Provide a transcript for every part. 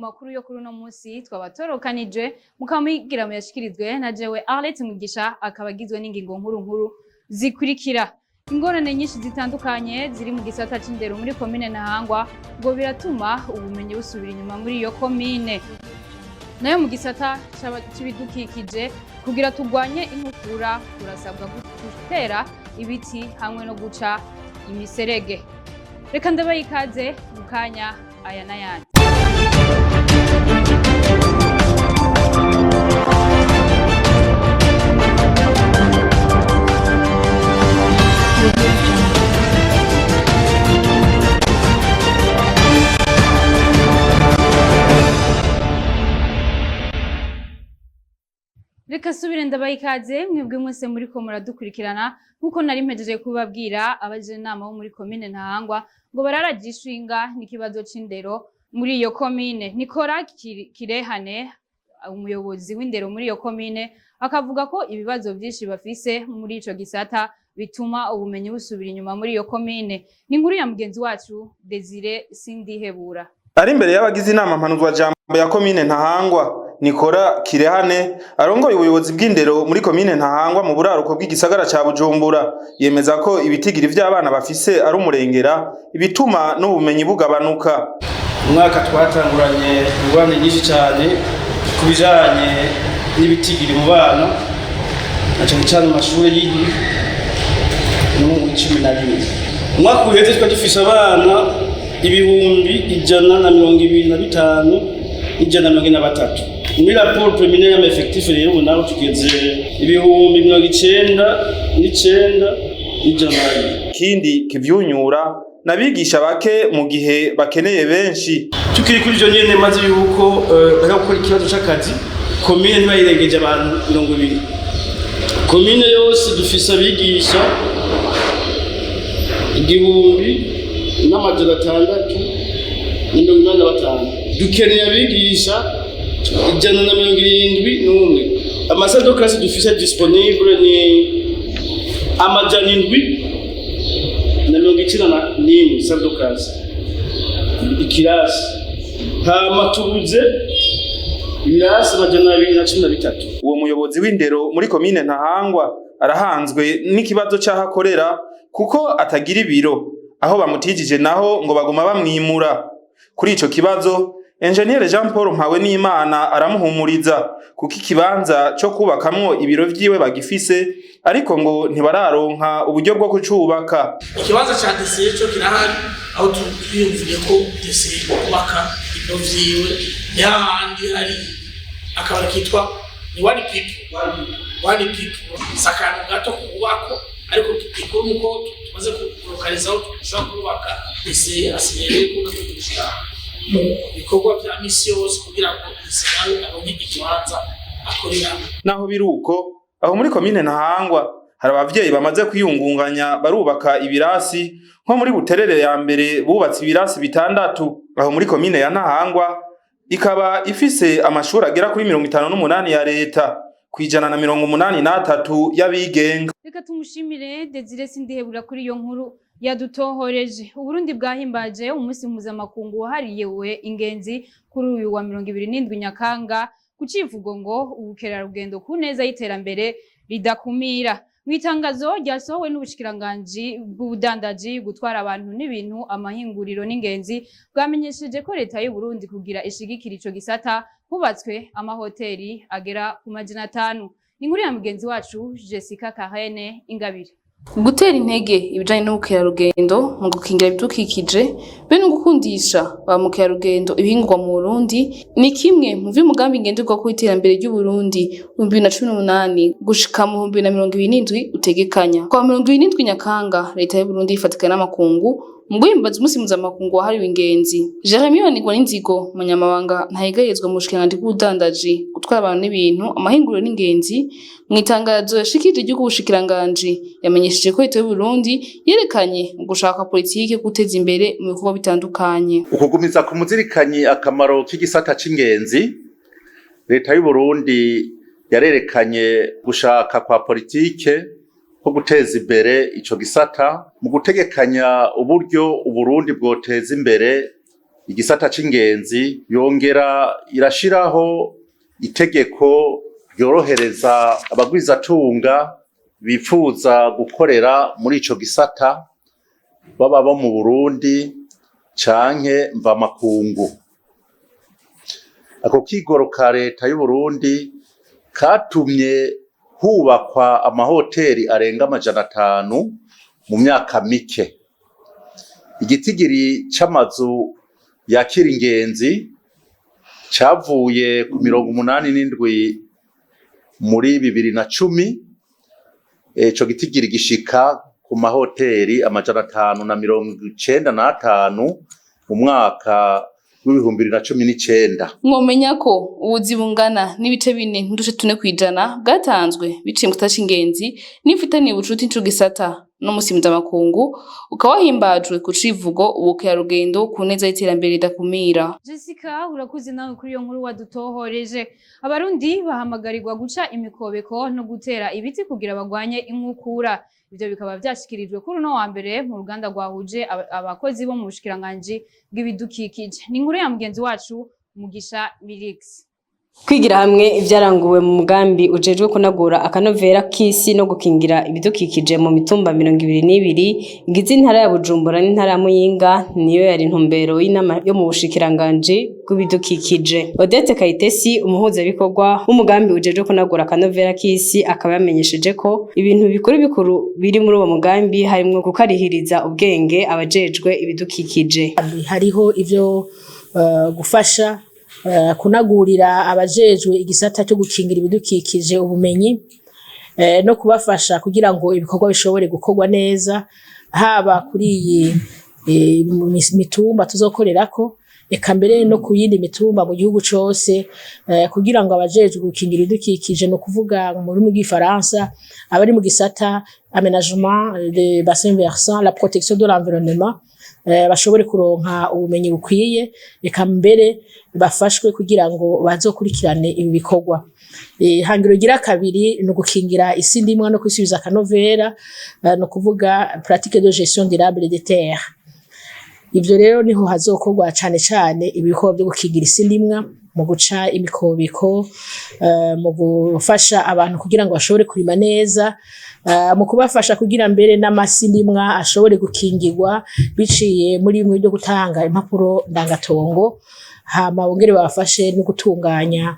Makuru yo kuri uno munsi twabatorokanije, mukaba muyashikirizwe na jewe Arlette Mugisha, akaba agizwe n'ingingo nkuru nkuru zikurikira: ingorane nyinshi zitandukanye ziri mu gisata c'indero muri komine Ntahangwa ngo biratuma ubumenyi busubira inyuma muri iyo komine. Nayo mu gisata c'ibidukikije, kugira turwanye inkukura turasabwa gutera ibiti hamwe no guca imiserege. Reka ndabaha ikaze mu kanya aya n'ayandi. Reka subire ndabaha ikaze mwebwe mwese muriko muradukurikirana. Nk'uko nari mpejeje kubabwira, abajenama bo muri komine Ntahangwa ngo bararaje ishinga n'ikibazo c'indero muri iyo komine. Nikora Kirehane, umuyobozi w'indero muri iyo komine, akavuga ko ibibazo vyinshi bafise muri ico gisata bituma ubumenyi busubira inyuma muri iyo komine. Ni inkuru ya mugenzi wacu Desire Sindihebura. Ari imbere y'abagize inama mpanuzwajambo ya komine Ntahangwa, Nikora Kirehane arongoye ubuyobozi bw'indero muri komine Ntahangwa mu buraruko bw'igisagara ca Bujumbura, yemeza ko ibitigiri vy'abana bafise ari umurengera, ibituma n'ubumenyi bugabanuka. Umwaka twatanguranye ingorane nyinshi cyane ku bijanye n'ibitigiri mu bana, na cyane cyane mu mashuri y'indwi no mu 11. Umwaka uheze twari dufise abana 125,143. Muri raporo préliminaire y'ama effectifs rero, ubu naho tugeze 99,102. Ikindi kivyunyura n'abigisha bake mu gihe bakeneye benshi. Tukiri kuri ivyo nyene, maze yuko bari gukora ikibazo c'akazi, komine ntibayirengeje abantu 20. Komine yose dufise abigisha 1685, dukeneye abigisha 171. Ama salles de classe dufise disponibles ni 791 salle de classe, ikirasi. Hama tubuze ibirasi 213. Uwo muyobozi w'indero muri komine Ntahangwa arahanzwe n'ikibazo c'aho akorera, kuko atagira ibiro. Aho bamutijije naho ngo baguma bamwimura. Kuri ico kibazo, Enjeniyeri Jean Paul Mpawenimana aramuhumuriza, kuko ikibanza co kubakamwo ibiro vyiwe bagifise, ariko ngo ntibararonka uburyo bwo kucubaka. Ikibanza ca DCE co kirahari. Aho twiyumviriye ko DCE kubaka ibiro vyiwe ni hahandi hari akabari kitwa ni One People, One People. Si akantu gato kubako, ariko gikuru nuko tumaze kulokaliza aho dushobora kubaka. DCE asigaye ko natwe dushira mu bikorwa vya misi yose kugira ngo DCE nawe aronke ikibanza akoreramo. Naho biruko, aho muri komine Ntahangwa hari abavyeyi bamaze kwiyungunganya barubaka ibirasi. Nko muri Buterere ya mbere bubatse ibirasi bitandatu. Aho muri komine ya Ntahangwa ikaba ifise amashuri agera kuri 58 ya leta, ku 183 y'abigenga. Reka tumushimire Desire Sindihebura kuri iyo nkuru yadutohoreje. Uburundi bwahimbaje umunsi mpuzamakungu wahariwe ingenzi kuri uyu wa 27 Nyakanga, ku civugo ngo ubukerarugendo ku neza y'iterambere ridakumira. Mu itangazo ryasohowe n'ubushikiranganji bw'ubudandaji, gutwara abantu n'ibintu, amahinguriro n'ingenzi, bwamenyesheje ko leta y'u Burundi kugira ishigikira ico gisata hubatswe amahoteli agera ku 500. Ni inkuru ya mugenzi wacu Jessica Kahene Ingabire. Gutera intege ibijanye n'ubukerarugendo mu gukingira ibidukikije be no gukundisha ba mukerarugendo ibihingurwa mu Burundi ni kimwe mu vy'umugambi ngenderwako w'iterambere ry'Uburundi 2018 gushika mu 2027 utegekanya. Kwa 27 Nyakanga, leta y'Uburundi yifatikanya n'amakungu mu guhimbaza umunsi mpuzamakungu wahariwe ingenzi. Jeremy Banigwaninzigo, umunyamabanga ntayegayezwa mu bushikiranganji bw'ubudandaji, gutwara abantu n'ibintu, amahinguriro n'ingenzi, mu itangazo yashikirije ry'ubushikiranganji yamenyesheje ko leta y'Uburundi yerekanye ugushaka politike yo guteza imbere mu bikorwa bitandukanye. Ukugumiza ku muzirikanyi akamaro k'igisata c'ingenzi, leta y'Uburundi yarerekanye gushaka kwa politike ko guteza imbere ico gisata mu gutegekanya uburyo Uburundi bwoteza imbere igisata c'ingenzi, yongera irashiraho itegeko ryorohereza abagwizatunga bipfuza gukorera muri ico gisata, baba bo mu Burundi canke mvamakungu. Ako kigoro ka leta y'Uburundi katumye hubakwa amahoteli arenga 500 mu myaka mike. Igitigiri c'amazu yakira ingenzi cavuye ku 87 muri 2010, ico gitigiri gishika ku mahoteli 595 mu mwaka w'2019. Mwomenya ko ubuzi bungana n'ibice 4.4% bwatanzwe biciye mu gisata c'ingenzi n'ifitaniye ubucuti n'ico gisata. N'umusi mpuzamakungu ukaba wahimbajwe ku civugo ubukerarugendo ku neza y'iterambere ridakumira. Jessica, urakuze nawe kuri iyo nkuru wadutohoreje. Abarundi bahamagarirwa guca imikobeko no gutera ibiti kugira bagwanye inkukura. Ivyo bikaba vyashikirijwe kuri uno wa mbere mu ruganda rwahuje abakozi bo mu bushikiranganji bw'ibidukikije. Ni inkuru ya mugenzi wacu Mugisha Mirix. Kwigira hamwe ivyaranguwe mu mugambi ujejwe kunagura akanovera k'isi no gukingira ibidukikije mu mitumba 22 igize intara ya Bujumbura n'intara ya Muyinga niyo yari intumbero y'inama yo mu bushikiranganji bw'ibidukikije. Odette Kayitesi, umuhuzabikorwa w'umugambi ujejwe kunagura akanovera k'isi, akaba yamenyesheje ko ibintu bikuru bikuru biri muri uwo mugambi harimwo gukarihiriza ubwenge abajejwe ibidukikije. Hariho ivyo gufasha kunagurira abajejwe igisata cyo gukingira ibidukikije ubumenyi no kubafasha kugira ngo ibikorwa bishobore gukorwa neza, haba kuri iyi mitumba tuzokorerako, eka mbere no ku yindi mitumba mu gihugu cose, kugira ngo abajejwe gukingira ibidukikije, no kuvuga mu rurimi rw'igifaransa abari mu gisata aménagement des bassins versants, la protection de l'environnement, bashobore kuronka ubumenyi bukwiye, eka mbere bafashwe kugira ngo bazokurikirane ibi bikorwa. Ihangiro rigira kabiri ni ugukingira isi ndimwa no kwisubiza akanovera, no kuvuga pratique de gestion durable des terres. Ivyo rero niho hazokorwa cane cane ibikorwa vyo gukingira isi ndimwa mu guca imikobeko, mu gufasha abantu kugira ngo bashobore kurima neza, mu kubafasha kugira mbere n'amasi ndimwa ashobore gukingirwa biciye muri bimwe byo gutanga impapuro ndangatongo, hama bongere babafashe no gutunganya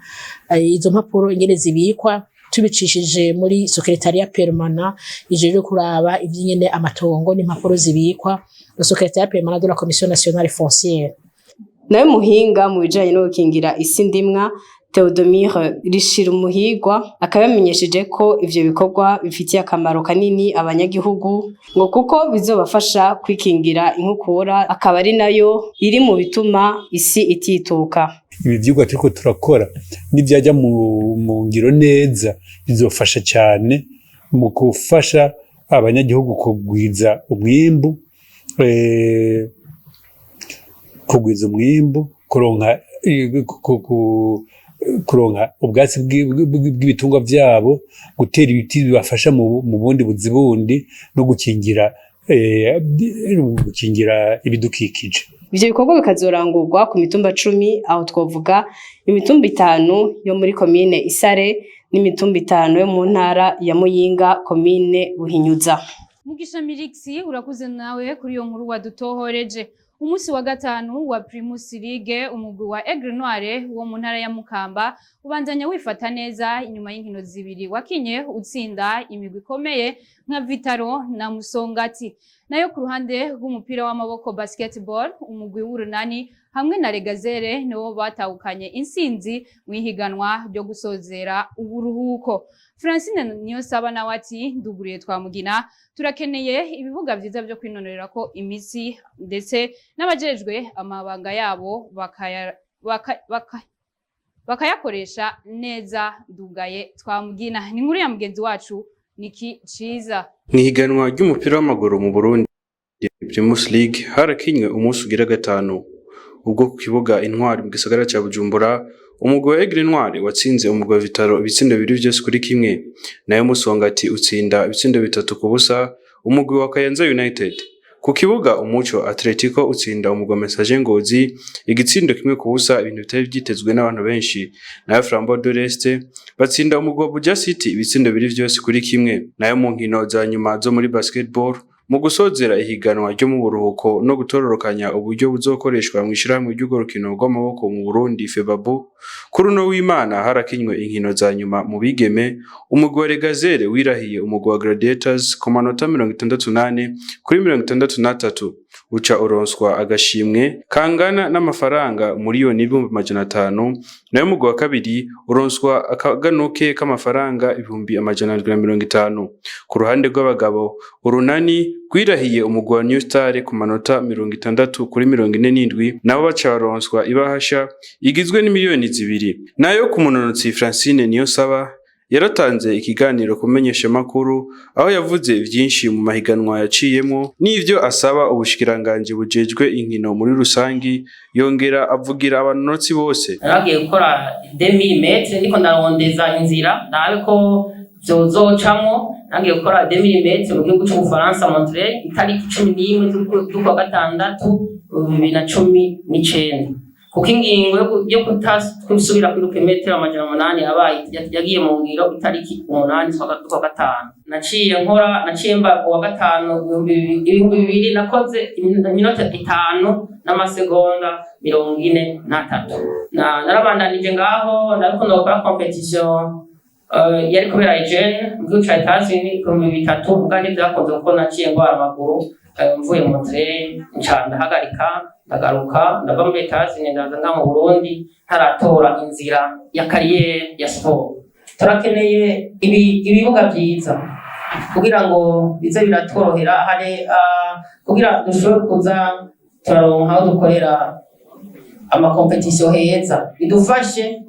izo mpapuro ingene zibikwa, tubicishije muri secrétariat permanent ijejwe kuraba ivy'ingene amatongo n'impapuro zibikwa, le secrétariat permanent de la Commission nationale foncière. Nawe muhinga mu bijanye no gukingira isi ndimwa Theodomir Rishirumuhigwa akaba yamenyesheje ko ivyo bikorwa bifitiye akamaro kanini abanyagihugu, ngo kuko bizobafasha kwikingira inkukura, akaba ari nayo iri mu bituma isi itituka. Ibi vyigwa turiko turakora nivyajya mu ngiro neza, bizofasha cyane mu gufasha abanyagihugu kugwiza umwimbu, kuronka ubwatsi bw'ibitungwa vyabo, gutera ibiti bibafasha mu bundi buzi bundi no gukingira ibidukikije. Ivyo bikorwa bikazorangurwa ku mitumba 10, aho twovuga imitumba 5 yo muri komine Isare n'imitumba 5 yo mu ntara ya Muyinga, komine Buhinyuza. Mugisha Mirixi, urakuze nawe kuri iyo nkuru wadutohoreje. Umunsi wa gatanu wa Primus League, umugwi wa Aigle Noire wo mu ntara ya Mukamba ubandanya wifata neza inyuma y'inkino zibiri wakinye utsinda imigwi ikomeye nka Vitaro na Musongati. Nayo ku ruhande rw'umupira w'amaboko basketball, umugwi w'Urunani hamwe na Regazere nibo batahukanye insinzi mu ihiganwa ryo gusozera uburuhuko. Francine Niyonsaba nawe ati nduguriye twamugina, turakeneye ibibuga vyiza vyo kwinonorerako imitsi, ndetse n'abajejwe amabanga yabo bakayakoresha neza. Ndugaye twamugina. Ni inkuru ya mugenzi wacu Niki Ciza. Mw'ihiganwa ry'umupira w'amaguru mu Burundi Primus League harakinywe umunsi ugira gatanu, ubwo ku kibuga Intwari mu gisagara ca Bujumbura umugwi wa Aigle Noire watsinze umugwi wa Vitaro ibitsindo 2 vyose kuri kimwe, nayo Musongati utsinda ibitsindo 3-0 umugwi wa Kayanza United. Ku kibuga Umuco, Atletico utsinda umugwi wa Messager Ngozi igitsindo 1-0, ibintu bitari vyitezwe n'abantu benshi. Nayo Flambeau de l'Est batsinda umugwi wa Buja City ibitsindo 2-1. Nayo mu nkino za nyuma zo muri basketball, mu gusozera ihiganwa ryo mu buruhuko no gutororokanya uburyo buzokoreshwa mw'ishirahamwe ry'urwo rukino rw'amaboko mu Burundi FEBABU, kuri uno w'Imana harakinywe inkino za nyuma mu bigeme. Umugwi wa Regazere wirahiye umugwi wa Gladiators ku manota 64-63, uca uronswa agashimwe kangana n'amafaranga 1,500,000. Nayo umugwi wa kabiri uronswa akaganuke k'amafaranga 750,000. Ku ruhande rw'abagabo, Urunani rwirahiye umugwi wa New Star ku manota 60-47, nabo baca baronswa ibahasha igizwe n'2 miliyoni. Nayo ku munonotsi Francine Niyonsaba yaratanze ikiganiro ku menyeshamakuru, aho yavuze vyinshi mu mahiganwa yaciyemwo n'ivyo asaba ubushikiranganji bujejwe inkino muri rusangi, yongera avugira abanonotsi bose. Naragiye gukora 2000 mètres, ndiko ndarondeza inzira ndabe ko vyozocamwo. Nagiye gukora 2000 mètres mu gihugu c'Ubufaransa, Montreuil, itariki 11 z'ukwa gatandatu 2019, kuko ingingo yo kutasubira kwiruka imetero 800 yabaye yagiye mu ngiro itariki 8 z'ukwa gatanu. Naciye nkora, naciye mba uwa gatanu 2000. Nakoze iminota 5 n'amasegonda 43. Narabandanije ngaho, ndariko ndakora compétition yari kubera Eugene mu gihugu ca Etats-Unis 3000, muga ntivyakunze kuko naciye ngwara amaguru. Mvuye mu Montreuil nca ndahagarika, ndagaruka, ndava muri Etats-Unis ndaza nga mu Burundi ntaratora inzira ya carrière ya sport. Turakeneye ibibuga vyiza kugira ngo bize biratworohera hari kugira dushobore kuza turaronka aho dukorera ama compétitions heza, bidufashe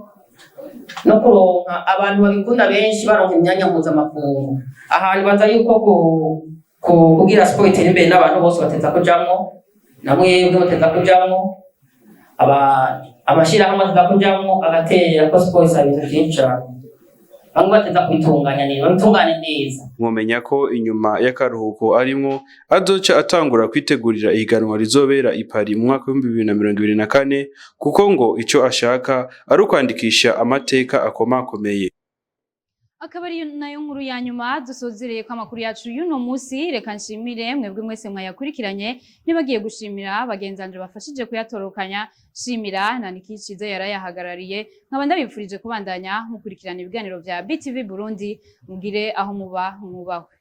no kuronka abantu babikunda benshi, baronka imyanya mpuzamakungu. Ahantu baza yuko kugira siporo itere imbere n'abantu bose bateza kujamwo, na mwebwe muteza kujamwo, aba amashirahamwe ateza kujamwo agatera, ko siporo isaba ibintu vyinshi cane. Bamwe bateza kubitunganya neza, babitunganye neza. Mwomenya ko inyuma y'akaruhuko arimwo azoca atangura kwitegurira ihiganwa rizobera i Paris mu mwaka w'2024, kuko ngo ico ashaka ari ukwandikisha amateka akomakomeye. Akaba ari nayo nkuru ya nyuma dusozereye ko amakuru yacu y'uno musi. Reka nshimire mwebwe mwese mwayakurikiranye, nibagiye gushimira bagenzanje bafashije kuyatorokanya, shimira na Nikiciza yarayahagarariye. Nkaba ndabifurije kubandanya mukurikirana ibiganiro vya BTV Burundi. Mugire aho muba mwubahwe.